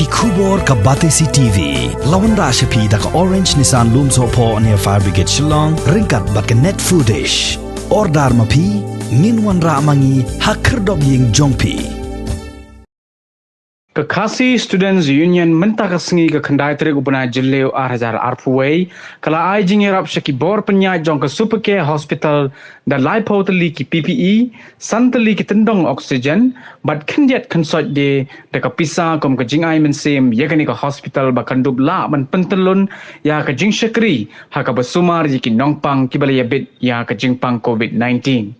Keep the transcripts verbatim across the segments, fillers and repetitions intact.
Khubor ka Batesi T V la wanrah sha phi da ka Orange Nissan Lumsohphoh near Fire Brigade Shillong, ryngkat bad ka Net Foodish. Order ma phi, ngin wanrah ma ngi ha khyrdop ïing jong phi. Ka Khasi Students Union mynta ka sngi ka khyndai tarik u bnai Jylliew ar hajar arphew wei ka la ai jingïarap sha ki bor pynïaid jong ka Supercare Hospital da laiphew tylli ki P P E, san tylli ki tyndong oxygen, bad khyndiat khynsoit de da ka pisa kum ka jingai mynsiem ïa kane ka hospital ba kan dup lah ban pyntyllun ïa ka jingshakri ha kaba sumar ïa ki nongpang kiba la ïabit ïa ka jingpang covid nineteen.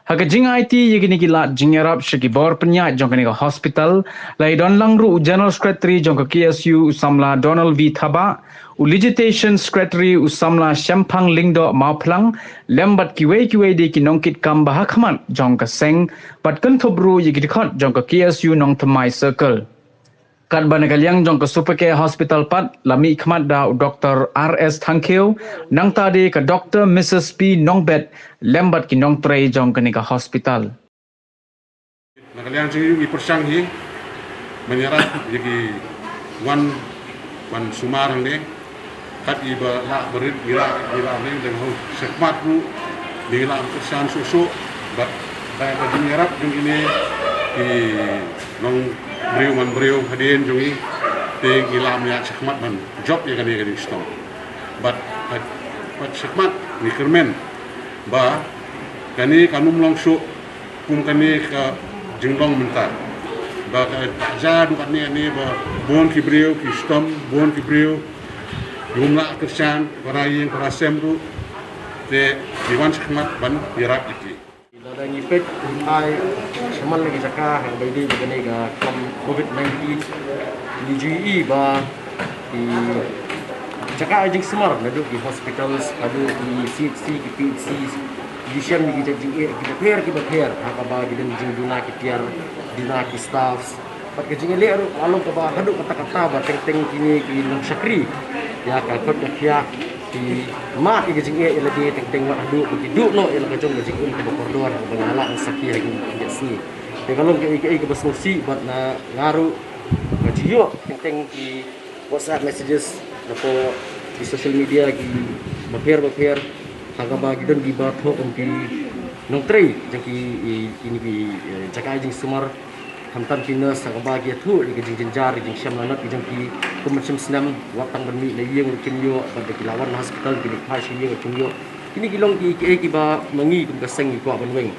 Ha ka jingaiti ïa kine ki lad jingïarap sha ki bor pynïaid jong kane ka hospital, la ïadon lang ruh u General Secretary jong ka K S U u samla Donald V Thabah, u Legislation Secretary u samla Shemphang Lyngdoh Mawphlang, lem bad kiwei kiwei de ki nongkitkam ba ha khmat jong ka seng, bad kynthup ruh ïa ki dkhot jong ka K S U Nongthymmai Circle. Katba na ka liang jong ka Supercare Hospital pat la mih khmat da u Doktor R S Thangkhiew, nangta de ka Doktor Missus P Nongbet, lem bad ki nongtrei jong kane ka hospital. Na ka liang jong ngi pyrshang hi ban ïarap ïa ki wan ban sumar hangne. Kat iba lah barit ngi lah ngi lah ning dang hau shakhmat ruh ngi lah pyrshang shuh shuh. Bad da ka jingïarap jong ine ki nongbriew man briew hadien jong ngi te ngi lah ïa shakhmat ban jop ïa kane ka jingshitom. Bad bad shakhmat ngi kyrmen ba kane kan ym long shuh kum kane ka jinglong mynta. Ba ka ja du katne ne ba bun ki briew ki shitom, bun ki briew ki ym lah kyrshan para ïing para sem ruh. Te ki wan shakhmat ban ïarap ïa ki. Lada ngi peit ai shaman la ki jaka ha kaba ïadei bad kane ka kam covid nineteen, ngi ju ïohi ba ki jaka ai jingsumar naduh ki hospitals haduh ki C H C, ki P H C, ngi shem ïa ki jait jingeh kiba pher kiba pher ha kaba ki don jingduna ki tiar, duna ki staffs. Bad ka jingeh ruh ka long kaba haduh katta katta ba teng teng kine ki nongshakri ïa ka kot ka khiah ki mad ïa ka jingeh ïa lade teng teng wat haduh ba ki duh noh ïa la ka jong ka jingim kaba kordor kaba nga lah ban sakhi ha kine ki sngi. Te ka long kaei kaei kaba sngewsih bad na nga ruh nga ju ïoh teng teng ki WhatsApp messages, napoh ki social media ki bapher bapher, ha kaba ki don kiba thoh kum ki nongtrei jong ki, i, kine ki, eh, jaka ai jingsumar, khamtam ki nurse, ha kaba ki ïathuh ïa ki jingjynjar, ki jingshem lanot ki jong ki kum ban shim snem, wat tang ban mih na ïing ruh kim ïoh, bad da ki la wan na hospital ki leit phai sha ïing ruh kim ïoh. Kine ki long ki, kiei kiba ma ngi kum ka seng ngi kwah ban weng.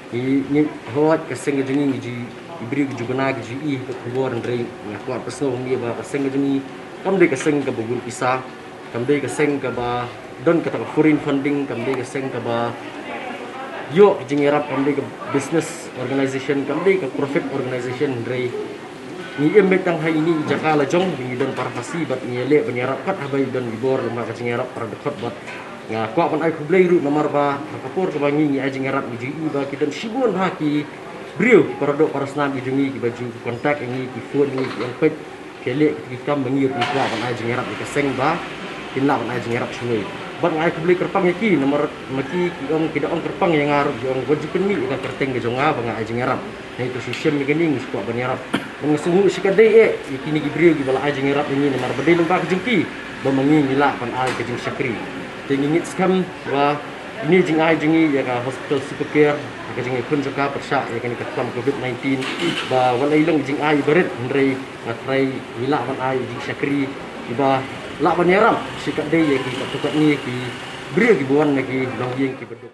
Ngi, ngi hawat ka seng ka jong ngi ngi ju, ki briew ki ju bna ki ju ïohi ka khubor, hynrei nga kwah pynsngew ha ngi ba ka seng ka jong ngi kam dei ka seng kaba bun pisa, kam dei ka seng kaba don kata ka foreign funding, kam dei ka seng kaba ïoh ka jingïarap, kam dei ka business organization, kam dei ka profit organization, hynrei ngi im beit tang ha ine i jaka la jong, ngi don para Khasi bad ngi ïaleh ban ïarap pat haba i don i bor lyngba ka jingïarap para dkhot bad nga kwah ban ai khublei ruh namar ba ha ka por kaba ngi ngi ai jingïarap ngi ju ïohi ba ki don shibun ha ki briew para doh para snam ki jong ngi kiba ju contact ïa ngi, ki phone ïa ngi, ki ong peit ki leh ki kam ba ngi ruh ngi kwah ban ai jingïarap ïa ka seng ba kin lah ban ai jingïarap shawei. Bad nga ai khublei kyrpang ïa ki namar ma ki ki ong, ki da ong kyrpang ïa nga ruh, ki ong wat ju pynmih ïa ka kyrteng ka jong nga ba nga ai jingïarap. Ngi to shu shem ïa kane ngi shu kwah ban ïarap. Bad nga sngewthuh shi katdei eh ïa kine ki briew kiba la ai jingïarap ïa ngi namar ba dei lyngba ka jong ki ba ma ngi ngi lah ban ai ka jingshakri. Te ngi ngeit skhem ba ine i jingai jong ngi ïa ka hospital Supercare ha ka jingïakhun jong ka pyrshah ïa kane ka kam covid nineteen ba wat la i long i jingai barit, hynrei nga tharai ngi lah ban ai i jingshakri iba lah ban ïarap shi katdei ïa ki katto katne ki briew kiba wan na ki longïing kiba duk.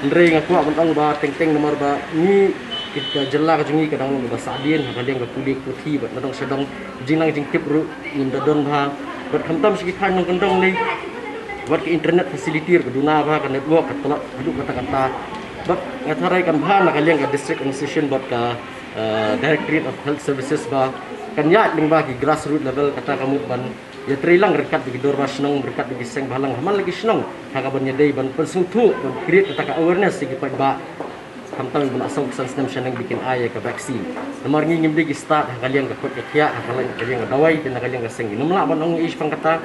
Hynrei nga kwah ban ong ba teng teng namar ba ngi, ka jylla ka jong ngi ka dang long kaba sahdien ha ka liang ka pule ka puthi bad na dong sha dong, jingnang jingtip ruh ngim da don bha. Bad khamtam sha ki thaiñ nongkyndong lei, wat ka internet facility ruh ka duna bha, ka network ka tlot haduh katta katta. Bad nga tharai kan bha na ka liang ka district administration bad ka, eh, Directorate of Health Services ba kan ïaid lyngba ki grassroots level, kata ka mut ban ïatreilang ryngkat bad ki dorbar shnong, ryngkat bad ki seng bhalang ha man la ki shnong, ha kaban ïadei ban pynsngewthuh, ban create kata ka awareness ïa ki paidbah. Khamtam ba la saw ksan snem shaneng ba kin ai ïa ka vaccine. Namar ngi ngim dei ki stad ha ka liang ka kot ka khiah, ha ka liang ka dawai, te na ka liang ka seng ngim lah ban ong ei shaphang kata.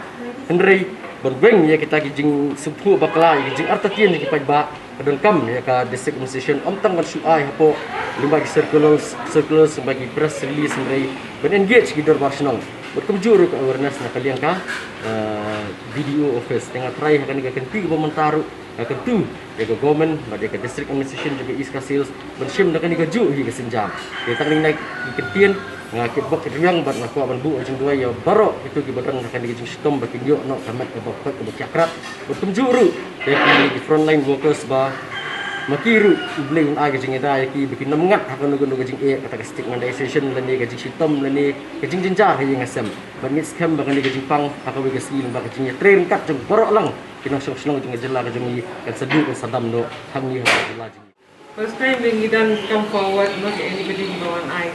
Hynrei Ban weng ïa kita ki jingsngewthuh bakla ïa ki jingartatien jong ki paidbah, ka donkam ïa ka District Administration ym tang ban shu ai hapoh lyngba ki circulars, circulars lyngba ki press release hynrei ban engage ki dorbar shnong. Bad kumjuh ruh ka awareness na ka liang ka, eh, B D O office. Te nga tharai ha kane ka kynti kaba mynta ruh, eh, kyntu ïa ka government bad ïa ka District Administration jong ka East Khasi Hills ban shim na kane kajuh hi ka sienjam. Te tang na ki ktien nga kitbok kitrwiang bad nga kwah ban buh jingduwai ïa baroh kito kiba don ha kane ka jingshitom ba kin ïoh noh ka met kaba khot kaba kiakrat. Bad kumjuh ruh ïa ki frontline workers ba ma ki ruh U Blei un ai ka jingïada ïa ki ba kin ym ngat ha kano kano ka jingeh, kata ka stigmatization lane ka jingshitom lane ka jingjynjar ha ïing ha sem. Bad ngi skhem ba kane ka jingpang ha kawei ka sngi lyngba ka jingïatrei ryngkat jong baroh lang ki nongshong shnong jong ka jylla ka jong ngi kan sa duh kan sa dam noh hangne ha ka jylla jong ngi. First time ba ngi dang come forward, not anybody ba wan ai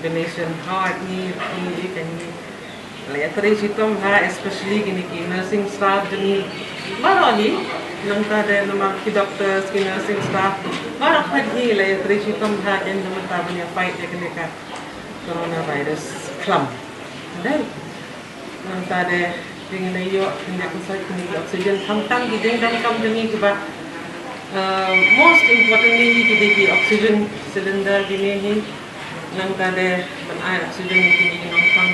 donation. Hawai ngi, ngi kan ngi la ïatrei shitom ha, especially kine ki nursing staff jong ngi baroh hi. Nangta de namar ki doctors, ki nursing staff baroh hi la ïatrei shitom ha, kin da mynta ban ïa fight ïa kane ka coronavirus khlam. Dei. Nangta de, dei ngin ïoh, ngin ïoh pynshai kine ki oxygen, khamtam ki jingdonkam jong ngi kiba, uh, most importantly hi ki dei ki oxygen cylinder kine hi. Nangta de ban ai oxygen ïa kine ki nongpang.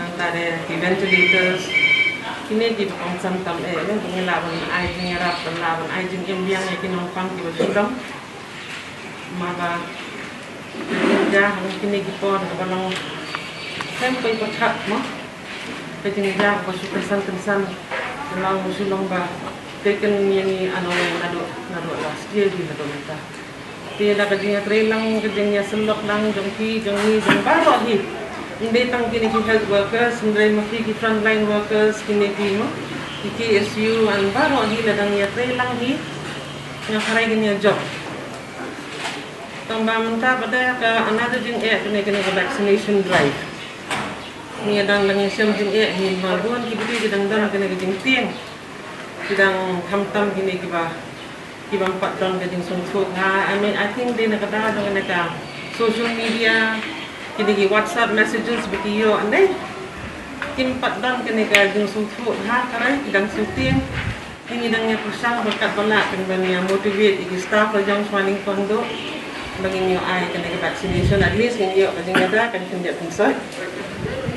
Nangta de ki ventilators. Kine kiba kongsan tam eh, ne, ba ngin lah ban ai jingïarap, ban lah ban ai jingim biang ïa ki nongpang kiba shu dom. Maba ka jingjia ha kine ki por kaba long shem poi pyrkhat mo. Ka jingjia kaba shu kynsan kynsan, ka long shu long ba taken ïa ngi unaware naduh, naduh last year hi naduh mynta. Te da ka jingïatrei lang, ka jingïasyllok lang jong phi, jong ngi, jong baroh hi. Ym dei tang kine ki health workers, hynrei ma phi ki frontline workers, kine ki mo, ki K S U, and baroh hi la dang ïatrei lang hi. Nga kharai kine ïa jop. Tang ba mynta pat de ka another jingeh kane, kane ka vaccination drive. Ngi dang dang ïashem jingeh hi, ma bun ki briew ki dang don kane ka jingtieng. Ki dang khamtam kine kiba, ki bym pat don ka jingsngewthuh. Ha, I mean, I think dei na ka daw jong kane ka social media, kine ki WhatsApp messages ba ki ïoh ne. Kim pat don kane ka jingsngewthuh ha, kare ki dang sngewtieng. Ngi dang ïa pyrshang ba katba lah kan ban ïa motivate ïa ki staff la jong shuwa nyngkong duh ba ngin ïoh ai kane ka vaccination, at least ngin ïoh ka jingïada kan khyndiat khynsoit.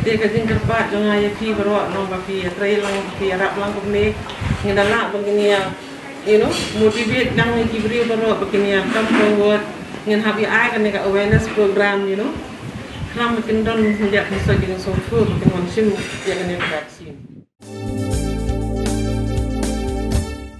Te ka jingkyrpad jong nga ïa phi baroh, long ba phi ïatrei lang, ba phi ïarap lang kumne, ngin da lah ba ngin ïa, you know, motivate lang ïa ki briew baroh ba kin ïa come forward. Ngin hap ïa ai kane ka awareness program, you know, khnang ba kin don khyndiat khynsoit ki jingsngewthuh ba kin wan shim ïa kane ka vaccine.